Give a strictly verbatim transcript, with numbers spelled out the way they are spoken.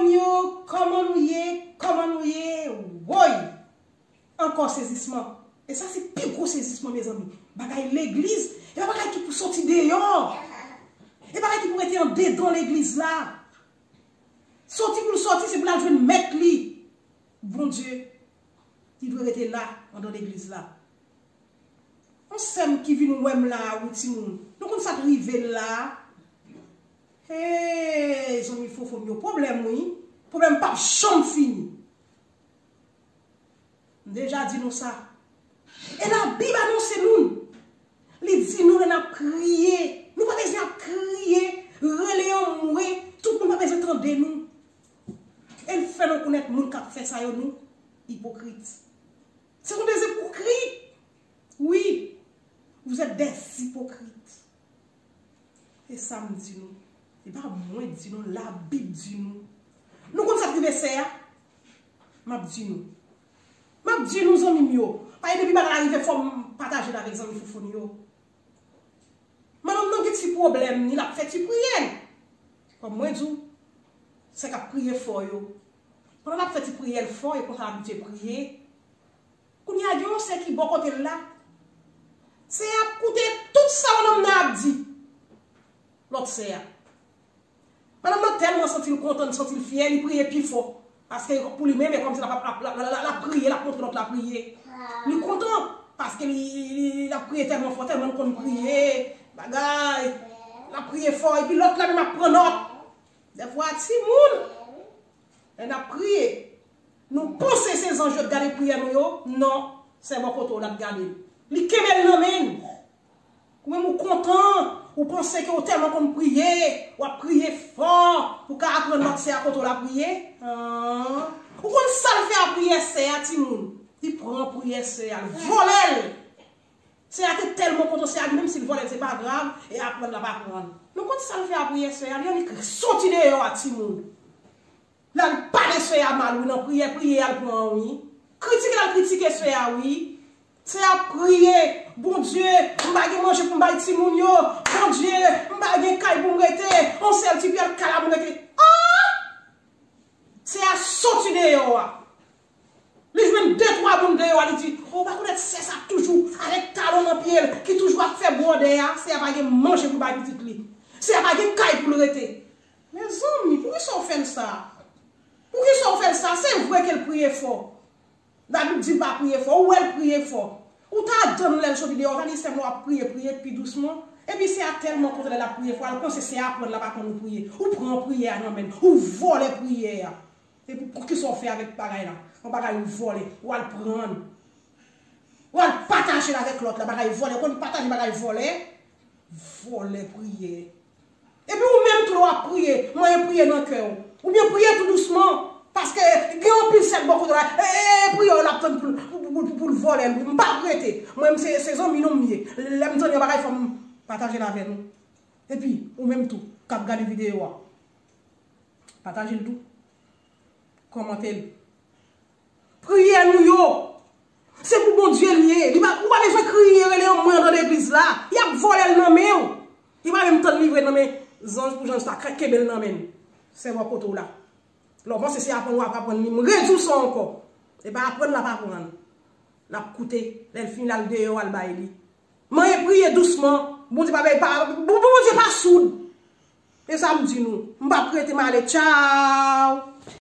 Yo, kòman nou ye? Kòman nou ye? Woy! Ankò sezisman. E sa se pi gwo sezisman, mezanmi. Bagay legliz, e pa bagay ki pou soti deyò. E bagay ki pou rete andedan legliz la. Soti pou l soti, se pou l al jwenn mèt li. Bondye, li dwe rete la, andan legliz la. Yon sè m ki vin wè m la a, wi, timoun. Nou konn sa k rive l la a? Hey, zanmi Fofo m yo, pwoblèm, wi. Pwoblèm p ap janm fini. M deja di nou sa. E Labib anonse nou. Li di nou lè n ap kriye, nou pa bezwen ap kriye, rele anmwe, tout moun pa bezwen tande nou. E l fè nou konèt moun k ap fè sa yo, nou ipokrit. Ce sont des hypocrites. Oui, vous êtes des hypocrites. E sa m di nou. E pa mwen di nou, Labib di nou. Nou konn sa k rive sè a? M ap di nou. M ap di nou, zanmi m yo. Paske depi bagay la rive, fò m pataje l avèk zanmi Fofo n yo. Madanm nan gen ti pwoblèm, ni l ap fè ti priyè l. Kòm mwen di w, sè k ap priye fò yo. Pandan l ap fè ti priyè l fò, e konsa l abitye priye. Kounye a, gen yon sè ki bò kote l la. Sè a ap koute tout sa madanm nan ap di. Lòt sè a. Madanm nan tèlman santi l kontan, l santi l fyè, li priye pi fò. Paske pou li menm, e kòmsi l ap, ap, ap, l ap, l ap, l ap priye, l ap montre lòt la priye. Li kontan, paske li, li, li, l ap priye tèlman fò, tèlman l konn priye, bagay. L ap priye fò, epi lòt la menm ap pran nòt. Dèfwa, timoun, lè n ap priye, nou panse se zanj yo k gade priyè nou yo? Non, se bò kote w l ap gade l. Li kenbe l nan men l. Ou menm ou kontan, ou panse ke w tèlman konn priye, w ap priye fò, pou w ka aprann lòt sè a kote w la priye? An. Ou konn sa l fè a priyè sè a, timoun? Li pran priyè sè a, l vòlè l. Sè a te tèlman kontan, sè a di menm si l vòlè l, se pa grav, e aprann l ap aprann. Nou konn sa l fè a priyè sè a, li annik soti deyò a, timoun. L al pale sè a mal, wi, nan priyè, priyè a l pran, wi. Kritike l al kritike sè a, wi. Sè a ap priye, Bondye, m pa gen manje pou m bay timoun yo. Bondye, m pa gen kay pou m rete. On sèl ti pyès kay la pou m rete. Ah! Sè a soti deyò a. Li jwenn de twa moun deyò a, li di, "O, ou pa konèt sè sa toujou avèk talon nan pye l, ki toujou ap fè bwòdè a, sè a pa gen manje pou l bay pitit li. Sè a pa gen kay pou l rete." Mezanmi, poukisa w fè l sa? Poukisa w fè l sa? Se vre ke l priye fò. Labib di l pa priye fò, ou wè l priye fò. Ou ta tann lè l soti deyò, ou ta di, "Sè m, w ap priye, priye pi dousman." Epi sè a tèlman kontan lè l ap priye fò, l panse sè a aprann l ap aprann ou priye. Ou pran priyè a nan men l, ou vòlè priyè a. Epi poukisa w fè avèk bagay la? Yon bagay ou vòlè, ou al pran l. Ou al pataje l avèk lòt la, bagay vòlè. Ou konn pataje bagay vòlè? Vòlè priyè. Epi ou menm tou lè w ap priye, manyen priye nan kè w. Oubyen priye tou dousman. Paske gen anpil sè k bò kote w la, e, e, e, priyè w l ap tann pou, pou, pou, pou, pou l vòlè l. M p ap rete. Mwen, m se, se zanmi nou m ye. Lè m tande yon bagay, fò m pataje l avè nou. Epi, ou menm tou, k ap gade videyo a, pataje l tou. Kòmante l. Priyè nou yo, se pou Bondye l ye. Li pa, ou pa bezwen kriye, rele yon mwen nan legliz la. Y ap vòlè l nan men w. Li pa menm tann livre nan men zanj pou zanj sa, kenbe l nan men l. Sèvo kote w la. Lè w panse se aprann w ap aprann li, m redi w sa ankò. E pa aprann l ap aprann. L ap koute, lè l fini, l al deyò, al bay li. Manyen priye dousman. Bondye pa, pa, Bon- Bondye pa soud. E sa m di nou. M p ap rete, m ale. Tchaw!